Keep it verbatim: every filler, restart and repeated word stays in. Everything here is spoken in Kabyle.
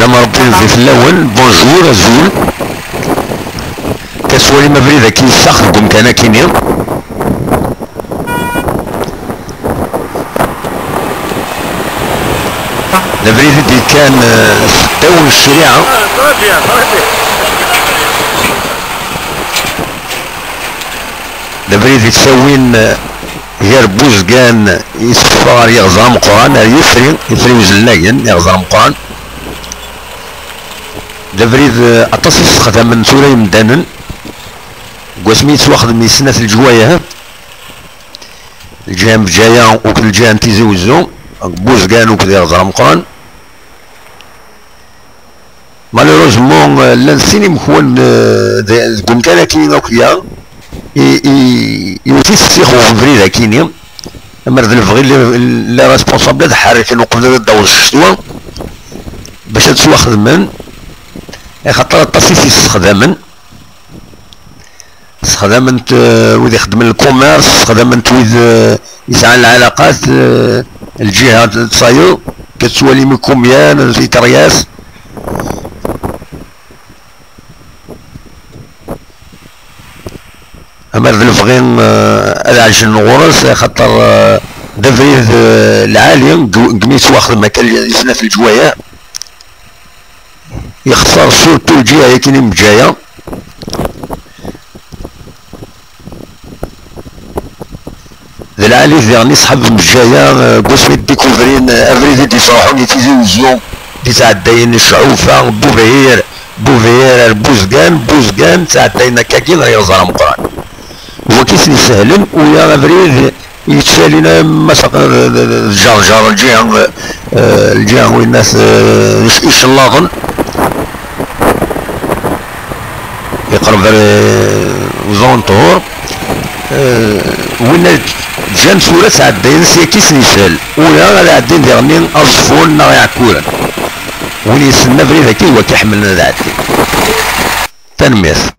Rebbi Rebbi fell-awen. Bonjour, azul. Tettwalim abrid-agi yessax deg umkan-akini. D abrid i d-yekkan, eh, s ddaw n ccariɛa. D abrid yettawin, eh, gar Buzgan, yetteffeɣ ɣer Yiɣẓer Ameqqran, ar Yifri, Yifri Uzellagen, Yiɣẓer Ameqqran. D abrid, eh, aṭas i ssexdamen tura yimdanen. Deg wasmi yettwaxdem i snat leǧwayeh, lǧiha n Bǧaya akked lǧiha n Tizi Wezzu, deg Buzgan akked Yiɣẓer Ameqqran. Malheureusement, eh, llan sin imekwan, eh, de-, deg umkan-akini akya, i, i, iwet-it ssix ubrid-akini, amer d lebɣi n les, les responsables ad ḥerriken uqbel ad d-taweḍ ccetwa, bac ad ttwaxedmen, axaṭer aṭas i t-issexdamen. Sexdamen-t, eh, wid ixeddmen lkumirs, sexdamen-t wid, eh, yesɛan lɛalaqat, eh, lǧiha d tayeḍ, tettwalim ikumyan, tikeryas. Amer d lebɣi, eh, ad ɛejlen ɣur-s, axaṭer, eh, d abrid, eh, lɛali, deg, deg mi yettwaxdem akka l-, snat leǧwayeh. Yexṣer surtout lǧiha-yagi n Bǧaya. D lɛali diɣen i ṣṣḥab n Bǧaya, eh, deg wasmi d-découvrin, eh, abrid i d-yesruḥun i Tizi Wezzu, d-ittɛeddayen Cɛufa, Bubhir, Bubhir ar Buzgan, Buzgan ttɛeddayen akkagi ɣer Yiɣẓer Ameqqran. D wagi i sen-isehlen, uya abrid yettalin am Mass Aq-, d, d, d, d Ǧerǧer, lǧiha, eh, lǧiha winnat, eh, ic-, icellaḍen, iqreb ar, eh, Uẓru n Ṭhur, eh, winna ǧǧan tura ttɛeddayen s yaki i sen-ishel, ula ad ɛeddin diɣenni Aẓeffun neɣ Iɛekkuren. Win yessnen abrid-agi d waki ḥemmlen ad ɛeddin. Tanemmirt.